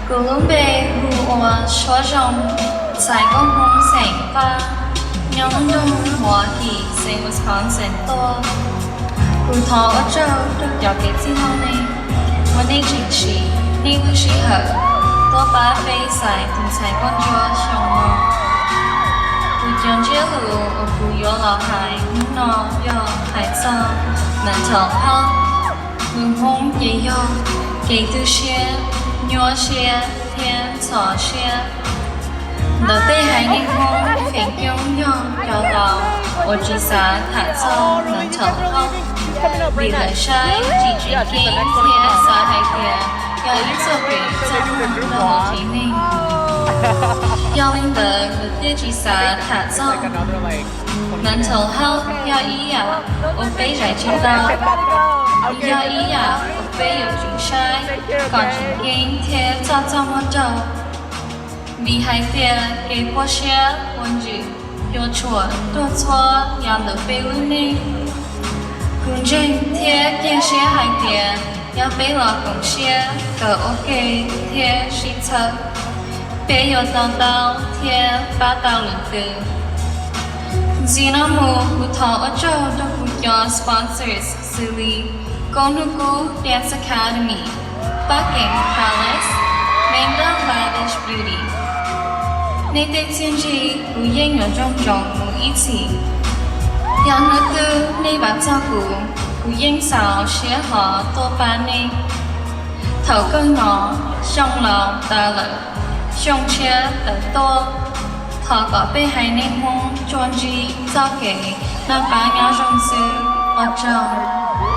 Kuv lub npe hu ua Suab Zoo, txais nkauj Hmoob xeem Paj, nyob lub nroog Milwaukee, xeev Wisconsin tuaj. Kuv thov ua tsaug rau cov kev txij nkawm nej, uas nej tseem siv nej lub sij hawm tuaj pab peb xaiv tus ntxhais nkauj ntsuab xyoo no. Kuv cov ntsiab lus uas kuv yuav los hais hnub no yog hais txog mental health. Lus Hmoob ces yog kev tu siab, nyuaj siab thiab ntxhov siab. Ntawm peb haiv neeg Hmoob feem coob yog cov laus uas tsis xav tham txog mental health, vim lawv saib tsis tseem ceeb thiab xav hais tias yog ib txoj kev txaj muag rau hauv tsev neeg. Yog li ntawd lawv thiaj tsis xav tham txog. Mental health yog ib yam uas peb zais tsis tau, yog ib yam uas peb yuav tsum saib kom tseem ceeb thiab txaj txaj muag rau. Vim hais tias kev khuv xim, khuv ntsws, yuav tshuam tuaj txhua yam ntawm peb lub neej. Kuv ntseeg thiab cia siab hais tias yog peb los koom siab, kawm ua ke thiab sib txhawb, peb yuav to taub thiab pab tau lwm tus. Ntxiv no mus kuv thov ua tsaug rau kuv cov sponsors xws li Koob Hnub Kub Dance Academy, Paj Keem Palace, Mangdam Lavish Beauty. Nej tej txiaj ntsig kuv yeej yuav nco ntsoov mus ib txhis. Yog hnub twg nej vam txog kuv, kuv yeej xav siab hlo tuaj pab nej. Thaum kawg no, xyoo laus tas lawm, xyoo tshiab tawm tuaj, thov kom peb haiv neeg Hmoob tsuas ntsib txoj kev noj qab nyob zoo xwb, ua tsaug.